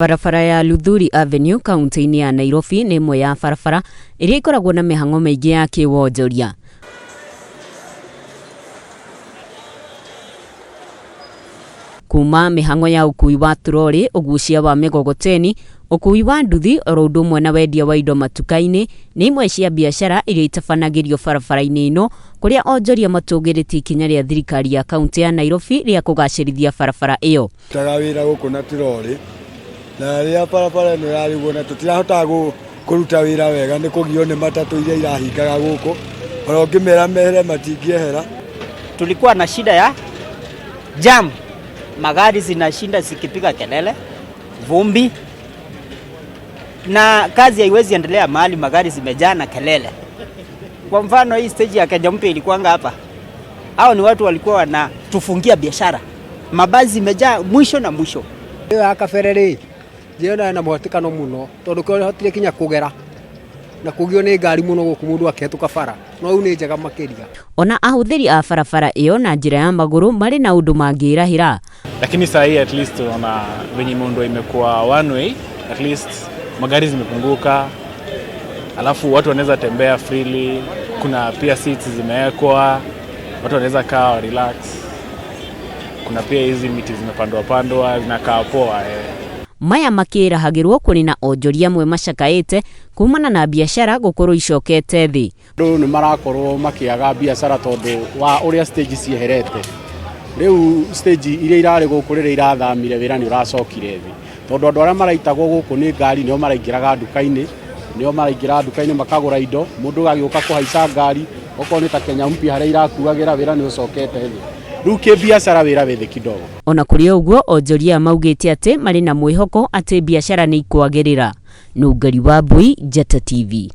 Barabara ya Luthuli Avenue kaunti-inĩ ya Nairobi nĩ ĩmwe ya barabara iria ikoragwo na mĩhang'o mĩingĩ ya kĩwonjoria. Kuma mĩhang'o ya ũkui wa turorĩ, ũgucia wa mĩgogoteni, ũkui wa nduthi oro ũndũ ũmwe na wendia wa indo matuka-inĩ nĩ imwe cia biacara iria itabanagĩrio barabara-inĩ ĩno kũrĩa onjoria matũgĩrĩtie ikinya rĩa thirikari ya kaunti ya Nairobi rĩa kũgacĩrithia barabara ĩyo. Ndutaga wĩra gũkũ na turorĩ, na rĩrĩa barabara ĩno yarĩgwo na tũtirahotaga kũruta wĩra wega nĩ kũgio nĩ matatũ iria irahingaga gũkũ, ona ũngĩmera mehere matingĩehera. Tulikuwa na shida ya jam, magari zinashinda zikipiga kelele, vumbi, na kazi haiwezi endelea mahali magari zimejaa na kelele. Kwa mfano hii stage ya Kenya Mpya ilikuwanga hapa, hao ni watu walikuwa wanatufungia biashara, mabasi zimejaa mwisho na mwisho. Ĩyo ya kabere rĩ, ndĩrona ĩna mũhatĩkano mũno tondũ kĩhotire kinya kũgera na kũgio nĩ ngari mũno gũkũ mũndũ akĩhetũka bara, no rĩu nĩ njega makĩria. Ona ahũthĩri a barabara ĩyo na njĩra ya magũrũ marĩ na ũndũ mangĩrahĩra. Lakini saa hii at least tunaona venye imeundwa imekuwa one way, at least magari zimepunguka, alafu watu wanaweza tembea freely. Kuna pia seats zimewekwa, watu wanaweza kaa wa relax. Kuna pia hizi miti zimepandwa pandwa zinakaa poa eh. Maya makĩrahagĩrwo kũrĩ na onjoria amwe macakaĩte kumana na biacara gũkorwo icokete thĩ. Andũ nĩ marakorwo makĩaga biacara tondũ wa ũrĩa stage cieherete. Rĩu stage iria irarĩ gũkũ rĩrĩa irathamire wĩra nĩ ũracokire thĩ, tondũ andũ arĩa maraitagwo gũkũ nĩ ngari nĩo maraingĩraga nduka-inĩ, nĩo maraingĩra nduka-inĩ makagũra indo, mũndũ agagĩũka kũhaica ngari, okorwo nĩ ta Kenya Mpya harĩa irakuagĩra wĩra nĩ ũcokete thĩ. Rĩu kĩbiacara wĩra wĩ thĩ kidogo. Ona kũrĩ ũguo onjoria aya maugĩte atĩ marĩ na mwĩhoko atĩ biacara nĩ ikwagĩrĩra. Nũngari Wambui, Njata TV.